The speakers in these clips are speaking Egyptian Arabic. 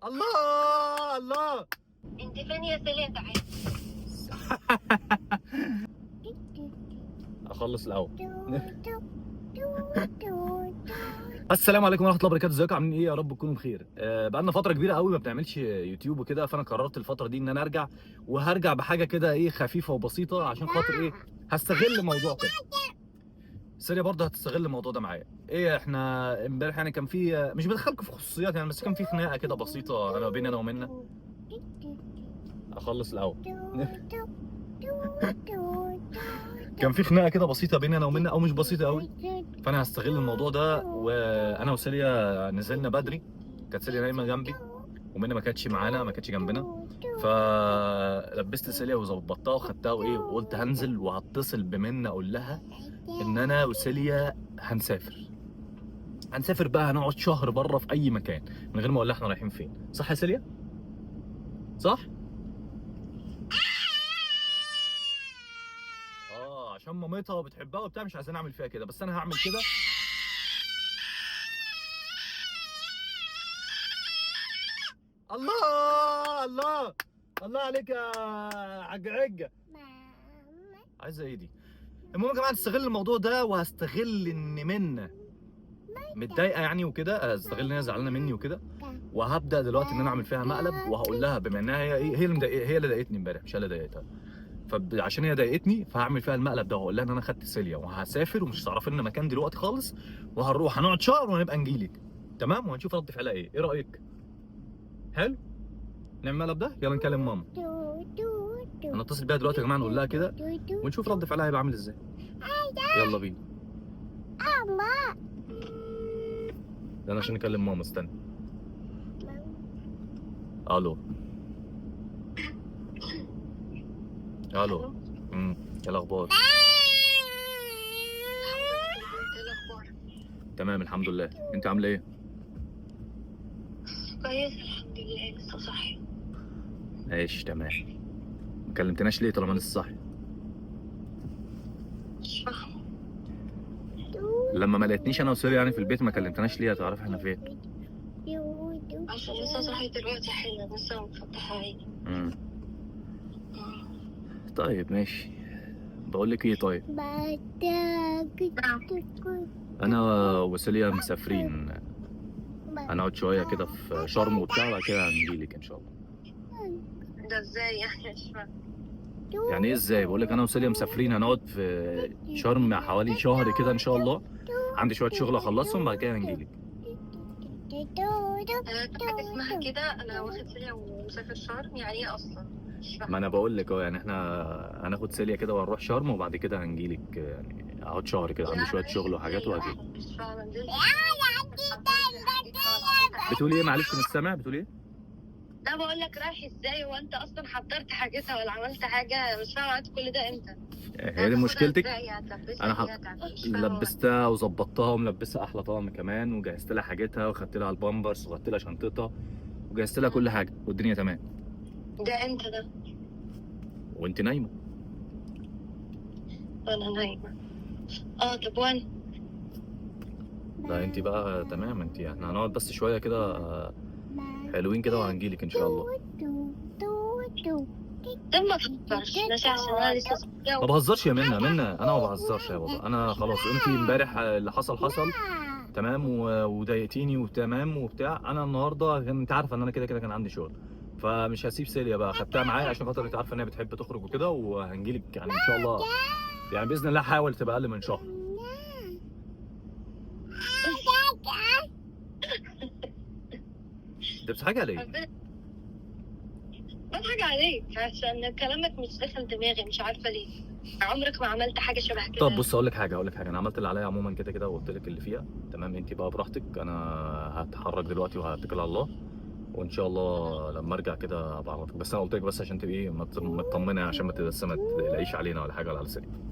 الله الله. انت فين يا سيليا؟ تعالي. اخلص الاول. السلام عليكم ورحمة الله وبركاته، ازيكم عاملين ايه؟ يا رب تكونوا بخير. بقالنا فترة كبيرة قوي ما بنعملش يوتيوب وكده، فانا قررت الفترة دي ان انا ارجع، وهرجع بحاجة كده ايه خفيفة وبسيطة عشان خاطر ايه هستغل الموضوع كده. سيريا برضه هتستغل الموضوع ده معايا. ايه احنا امبارح يعني كان في، مش بدخلكم في خصوصيات يعني، بس كان في خناقه كده بسيطة انا بين انا ومنى. اخلص الاول. كان في خناقه كده بسيطة بين انا ومنى، او مش بسيطة قوي، فانا هستغل الموضوع ده. وانا وسيليا نزلنا بدري، كانت سيليا نايمة جنبي ومنى ما كانتش معانا، ما كانتش جنبنا، فلبست سيليا وظبطتها وخدتها وايه، وقلت هنزل وهتصل بمنى اقول لها ان انا وسيليا هنسافر. هنسافر بقى، هنقعد شهر بره في اي مكان من غير ما اقول لها احنا رايحين فين. صح يا سيليا؟ صح؟ اه عشان مامتها بتحبها وبتاع، مش عايزين اعمل فيها كده، بس انا هعمل كده. الله الله الله عليك يا عجعجة. عايزه ايه دي؟ المهم يا جماعة هستغل الموضوع ده، وهستغل ان منى متضايقة يعني وكده، هستغل ان هي زعلانة مني وكده، وهبدا دلوقتي ان انا اعمل فيها مقلب، وهقول لها بما انها هي ايه، هي اللي مضايقه، هي اللي ضايقتني امبارح مش انا اللي ضايقتها، فعشان هي ضايقتني فهعمل فيها المقلب ده، وهقول لها ان انا خدت سيليا وهسافر ومش هتعرفي لنا مكان دلوقتي خالص، وهنروح هنقعد شهر وهنبقى نجيلك، تمام؟ وهنشوف رد فعلها ايه. ايه رايك؟ حلو؟ نعمل المقلب ده؟ يلا نكلم ماما. هنتصل بيها دلوقتي يا جماعة، نقول لها كده ونشوف رد فعلها هيبقى عامل ازاي. يلا بينا. ده انا عشان نكلم ماما، استنى. الو الو. ايه الاخبار؟ ايه الاخبار؟ تمام الحمد لله، انت عامله ايه؟ كويس الحمد لله، لسه صاحية. ماشي تمام. ما كلمتناش ليه طالما لسه صاحي؟ مش فاهمه. لما ما لقيتنيش انا وسوري يعني في البيت ما كلمتناش ليه؟ هتعرفي احنا فين؟ عشان لسه صاحية دلوقتي حالا، لسه مفتحة عيني. طيب ماشي. بقول لك ايه، طيب انا وسيليا مسافرين، هنقعد شوية كده في شرم وبتاع، وبعد كده هنجيلك ان شاء الله. ده ازاي يعني؟ مش فاهمه. يعني ايه ازاي؟ بقول لك انا وسيليا مسافرين، هنقعد في شرم حوالي شهر كده ان شاء الله، عندي شوية شغل اخلصهم بعد كده هنجيلك. انا في حاجة اسمها كده، انا واخد سيليا ومسافر شرم، يعني ايه اصلا؟ مش فاهمه. ما انا بقول لك اهو، يعني احنا هناخد سيليا كده وهنروح شرم وبعد كده هنجيلك، يعني اقعد شهر كده عندي شوية شغل وحاجات وهجيلك. مش فاهمه. بتقولي ايه؟ معلش مش سامع، بتقولي ايه؟ لا بقول لك رايح ازاي وانت اصلا حضرت حاجتها ولا عملت حاجة؟ مش فاهمه عملت كل ده امتى؟ هي دي مشكلتك؟ انا لبستها وظبطتها وملبسها احلى طقم كمان، وجهزت لها حاجتها وخدت لها البامبرز وخدت لها شنطتها وجهزت لها كل حاجة والدنيا تمام. ده امتى ده؟ وانت نايمة. وانا نايمة. طب وانا؟ لا انت بقى تمام، انت احنا هنقعد بس شوية كده حلوين كده وهنجيلك ان شاء الله. طب ما تهزرش ماشي، عشان انا لسه صاحية. ما بهزرش يا منى، منى انا ما بهزرش يا بابا، انا خلاص انت امبارح اللي حصل حصل تمام، وضايقتيني وتمام وبتاع. انا النهارده انت عارفه ان انا كده كده كان عندي شغل، فمش هسيب سيليا بقى، خدتها معايا عشان خاطر انت عارفه ان هي بتحب تخرج وكده، وهنجيلك يعني ان شاء الله، يعني باذن الله هحاول تبقى اقل من شهر. انت بتضحكي على ايه؟ بضحك عليك عشان كلامك مش داخل دماغي، مش عارفه ليه. عمرك ما عملت حاجة شبه كده. طب بص اقول لك حاجة، اقول لك حاجة، انا عملت اللي عليا عموما كده كده وقلت لك اللي فيها تمام. انت بقى براحتك، انا هتحرك دلوقتي وهتكل على الله، وان شاء الله لما ارجع كده ابقى اعرفك، بس انا قلت لك بس عشان تبقي ايه مطمنه، عشان ما تقلقيش علينا ولا حاجة ولا على سيليا.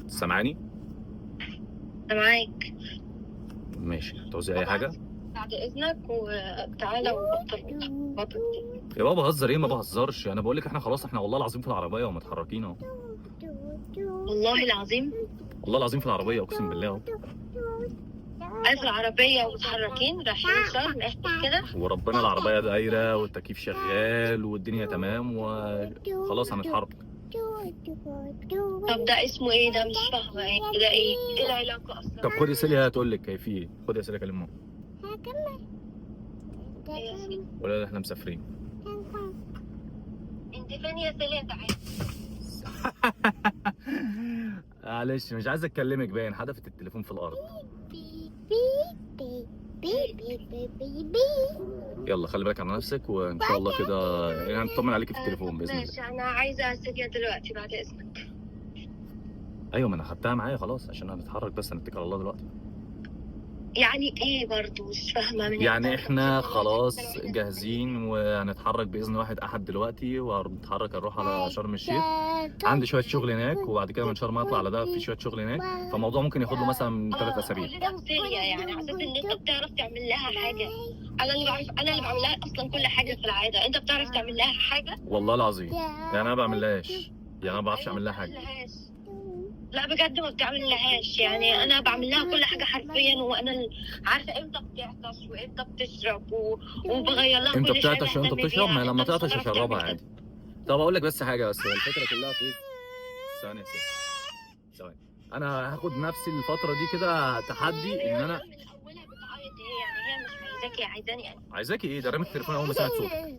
سامعاني؟ انا معاك. ماشي. تعوزي اي حاجة؟ بعد بعد اذنك، وتعالى وبطل بطل دي. يا بابا بهزر ايه؟ ما بهزرش، انا بقول لك احنا خلاص، احنا والله العظيم في العربية ومتحركين اهو. والله العظيم، والله العظيم في العربية اقسم بالله اهو. انا في العربية ومتحركين رايحين شرم، احكي كده. وربنا العربية دايرة والتكييف شغال والدنيا تمام وخلاص هنتحرك. طب ده اسمه ايه ده؟ مش فاهمه ايه ده، ايه ايه العلاقة اصلا؟ طب خدي سيليا هتقول لك في ايه. خدي يا سيليا كلم ماما. ولا احنا مسافرين. انت فين يا سيليا؟ تعالي. معلش مش عايز اكلمك، باين حدفت التليفون في الارض. يلا خلي بالك على نفسك، وان شاء الله كده يعني هنطمن عليك في التليفون باذن الله. ماشي، انا عايزه سيليا دلوقتي بعد اذنك. ايوه ما انا خدتها معايا خلاص عشان هنتحرك، بس هنتكل على الله دلوقتي. يعني ايه برضو مش فاهمه من يعني احنا خلاص جاهزين وهنتحرك باذن واحد احد دلوقتي، وهنتحرك هنروح على شرم الشيخ. عندي شوية شغل هناك، وبعد كده من شرم هطلع على دهب في شوية شغل هناك، فالموضوع ممكن ياخد له مثلا 3 اسابيع. كل ده سيليا يعني على اساس ان انت بتعرف تعمل لها حاجة. انا اللي بعرف، انا اللي بعمل لها اصلا كل حاجة في العادة، انت بتعرف تعمل لها حاجة؟ والله العظيم يعني انا ما بعملهاش، يعني انا ما بعرفش اعمل لها حاجة. لا بجد ما بتعمل لهاش، يعني انا بعمل لها كل حاجة حرفيا، وانا عارفه امتى بتعطش وامتى بتشرب وبغير لها امتى كل شوية. بتعطش وامتى بتشرب؟ ما لما تعطش اشربها عادي. طب اقول لك بس حاجة، بس هي الفكرة كلها في ايه؟ ثانية ثانية، انا هاخد نفسي الفترة دي كده تحدي ان انا من اولها بتعيط هي، يعني هي مش عايزاكي، عايزاني انا. عايزاكي ايه؟ ده رمت التليفون اول ما سمعت صوتك.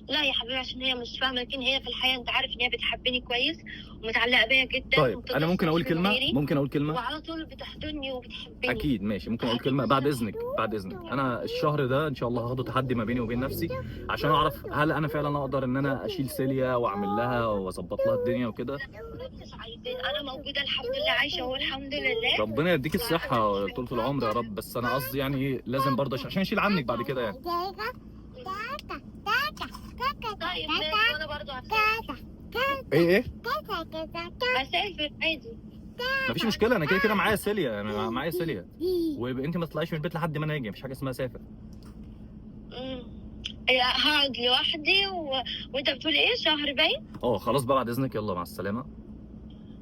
لا يا حبيبي عشان هي مش فاهمه، لكن هي في الحقيقة انت عارف ان هي بتحبني كويس ومتعلقه بيا جدا. طيب انا ممكن اقول كلمة؟ ممكن اقول كلمة؟ وعلى طول بتحضني وبتحبني. اكيد ماشي، ممكن اقول كلمة بعد اذنك؟ بعد اذنك، انا الشهر ده ان شاء الله هاخده تحدي ما بيني وبين نفسي عشان اعرف هل انا فعلا اقدر ان انا اشيل سيليا واعمل لها واظبط لها الدنيا وكده. مش عايزين، انا موجودة الحمد لله، عايشه اهو الحمد لله. ربنا يديك الصحة طول العمر يا رب، بس انا قصدي يعني ايه، لازم برضه عشان اشيل عنك بعد كده يعني. طيب ماشي، وانا برضه هسافر. ايه هسافر عادي مفيش مشكلة، انا كده كده معايا سيليا، انا معايا سيليا، وانت ما تطلعيش من البيت لحد ما انا اجي، مفيش حاجة اسمها سافر. هقعد لوحدي وانت بتقول ايه شهر باين؟ اه خلاص بقى بعد اذنك، يلا مع السلامة.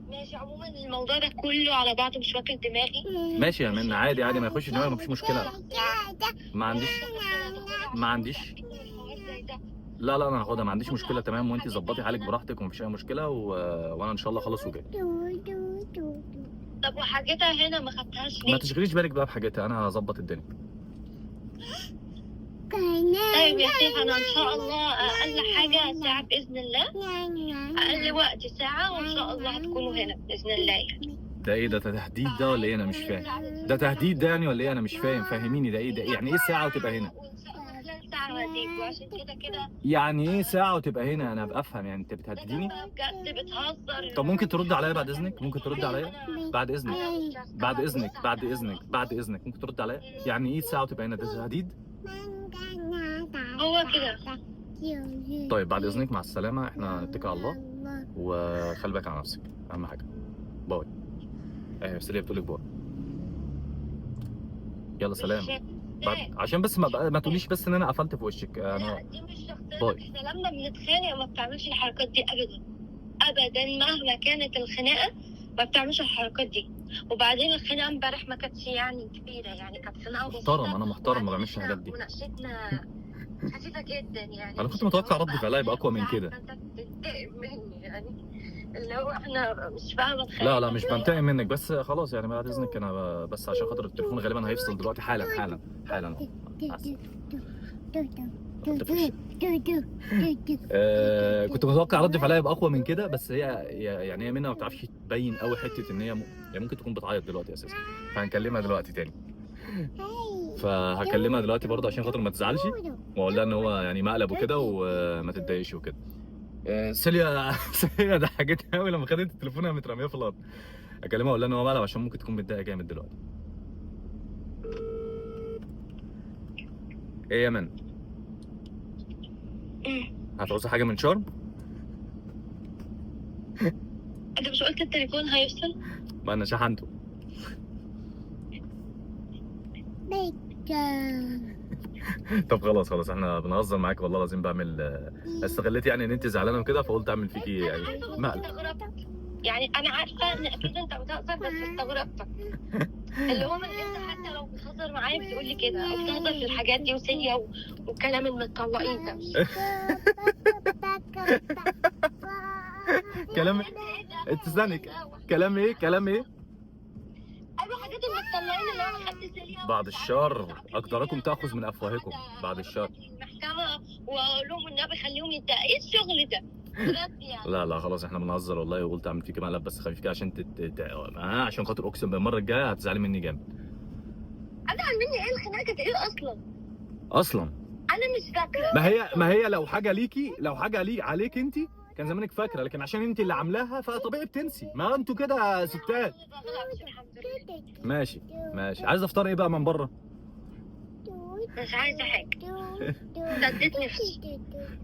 ماشي، عموما الموضوع ده كله على بعضه مش واكل دماغي. ماشي يا منى، عادي عادي، ما يخش دماغي، مفيش مشكلة. ما عنديش لا لا انا هاخدها، ما عنديش مشكلة تمام، وانت ظبطي حالك براحتك ومفيش اي مشكلة، وانا ان شاء الله خلص وجاي. طب وحاجتها هنا ما خدتهاش ليه؟ ما تشغليش بالك بقى بحاجتها، انا هظبط الدنيا. طيب يا سيف، انا ان شاء الله اقل حاجة ساعة باذن الله، اقل وقت ساعة، وان شاء الله هتكونوا هنا باذن الله يعني. ده ايه ده؟ تهديد ده ولا ايه؟ انا مش فاهم، ده تهديد ده يعني ولا ايه؟ انا مش فاهم، فهميني ده ايه ده؟ يعني ايه ساعة وتبقى هنا؟ وعشان كده كده يعني ايه ساعة وتبقى هنا؟ انا بفهم يعني، انت بتهدديني؟ بجد بتهزر. طب ممكن ترد عليا بعد اذنك؟ ممكن ترد عليا بعد اذنك؟ بعد اذنك، بعد اذنك، بعد اذنك، ممكن ترد عليا؟ يعني ايه ساعة وتبقى هنا؟ ده تهديد؟ هو كده. طيب بعد اذنك، مع السلامة، احنا نتكل على الله، وخلي بالك على نفسك اهم حاجة. bye. ايوه سيليا بتقول لك bye. يلا سلام. بعد عشان بس ما تقوليش بس ان انا قفلت في وشك. انا دي مش شخصيتك، احنا لما بنتخانق ما بتعملش الحركات دي ابدا ابدا، مهما كانت الخناقة ما بتعملش الحركات دي. وبعدين الخناقة امبارح ما كانتش يعني كبيرة، يعني كانت خناقه محترم، انا محترم ما بعملش الحاجات دي. مناقشتنا خفيفة جدا يعني. انا كنت متوقع رد فعلها يبقى اقوى من كده. انت بتنتقم مني يعني، اللي هو احنا مش فاهمه. لا لا مش بنتقم منك، بس خلاص يعني بعد اذنك، انا بس عشان خاطر التليفون غالبا هيفصل دلوقتي حالا حالا حالا. كنت متوقع رد فعلها يبقى اقوى من كده، بس هي يعني هي منها ما بتعرفش تبين قوي حتة ان هي يعني ممكن تكون بتعيط دلوقتي اساسا، فهنكلمها دلوقتي تاني. فهكلمها دلوقتي برضه عشان خاطر ما تزعلش، واقول لها ان هو يعني مقلب وكده وما تتضايقش وكده. سيليا سيليا ضحكتني قوي لما خدت التليفون قامت راميه في الارض. اكلمها اقول لها ان هو مقلب عشان ممكن تكون متضايقة جامد دلوقتي. ايه يا من؟ هتعوزي حاجة من شرم؟ انت مش قلت التليفون هيفصل؟ ما انا شحنته. طب خلاص خلاص، احنا بنهزر معاك والله العظيم. بعمل استغليت يعني ان انت زعلانة وكده، فقلت اعمل فيكي انا يعني عارفه بس مقلب. استغربت، يعني انا عارفه ان اكيد انت بتهزر بس استغربتك، اللي هو من انت حتى لو بتهزر معايا بتقول لي كده، او بتهزر في الحاجات دي وسيليا والكلام المتطلقين ده. كلام بجد ايه ده؟ انت استني، ايه ده؟ كلام ايه؟ كلام ايه؟ ايوه حاجات المتطلقين اللي هو انا خدت سيليا بعد ومش عارفه الشر، ايه، وعاقبت اقداركم سيليا تاخذ من وانا افواهكم. قاعدة بعد اروح الشر. المحكمة واقول لهم النبي خليهم يتضايقوا. ايه الشغل ده؟ بجد يعني. لا لا خلاص، احنا بنهزر والله، وقلت اعمل فيك مقلب بس خفيف كده عشان عشان خاطر اقسم بالله المرة الجاية هتزعلي مني جامد. ازعل مني ايه؟ الخناقة كانت ايه اصلا؟ اصلا انا مش فاكره. ما هي لو حاجة ليكي، لو حاجة لي عليك انت كان زمانك فاكره، لكن عشان انت اللي عاملاها فطبيعي بتنسي. ما انتوا كده ستات. ما بغلطش الحمد لله. ماشي ماشي. عايز افطار ايه بقى من بره؟ مش عايزه حاجة، سديت نفسي.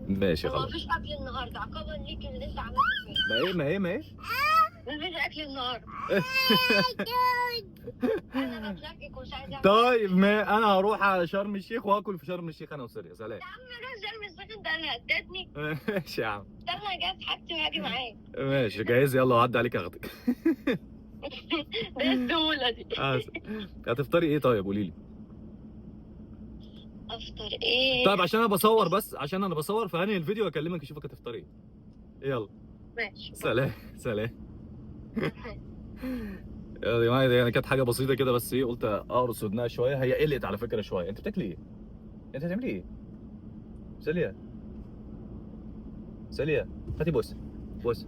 ماشي هو خلاص. مفيش اكل النهارده عقابا ليك اللي انت عملته فيا. ما ايه ما ايه ما ايه؟ مفيش اكل النهارده. انا بتلكك ومش عايزه اعمل. طيب ما انا هروح على شرم الشيخ واكل في شرم الشيخ انا وسيليا. سلام. يا عم روح شرم الشيخ انت، انا هدتني. ماشي يا عم. استنى اجهز حاجتي وهاجي معاك. ماشي جهزي، يلا وعدي عليك اخدك. ده السهولة دي. هتفطري ايه طيب؟ قولي لي. افطر ايه؟ طيب عشان انا بصور، بس عشان انا بصور فهنهي الفيديو واكلمك اشوفك هتفطري ايه. يلا ماشي. سلام سلام. يا جماعة يعني كانت حاجة بسيطة كده، بس ايه قلت اقرص ودنها شوية. هي قلقت على فكرة شوية. انت بتاكلي ايه؟ انت هتعملي ايه؟ سيليا سيليا هاتي بوسه، بوسه،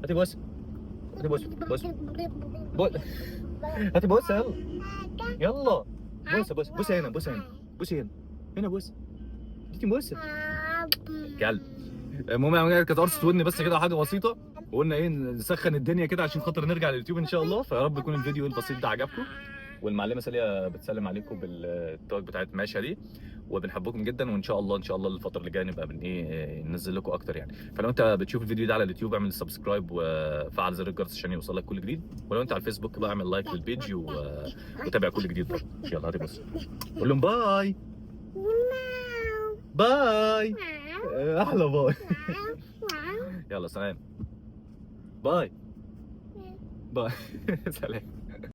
هاتي بوسه، هاتي بوسه، بوسه، بوسه، هاتي بوسه، يلا يلا بوسه بوسه بوسه هنا، بوسه هنا، بوسه هنا، هنا بوسه، اديتي بوسه كلب. المهم يعني كانت قرصة ودني بس كده، حاجة بسيطة، وقلنا ايه نسخن الدنيا كده عشان خاطر نرجع لليوتيوب ان شاء الله. فيا رب يكون الفيديو البسيط ده عجبكم، والمعلمه ساليه بتسلم عليكم بالتاج بتاعت ماشا دي، وبنحبكم جدا، وان شاء الله ان شاء الله الفترة اللي جاية نبقى بن ايه ننزل لكم اكتر يعني. فلو انت بتشوف الفيديو ده على اليوتيوب اعمل subscribe وفعل زر الجرس عشان يوصلك كل جديد، ولو انت على الفيسبوك بقى اعمل like لل page وتابع كل جديد برضه. يلا هاتي بص قول لهم bye bye. احلى bye. يلا سلام bye bye. سلام.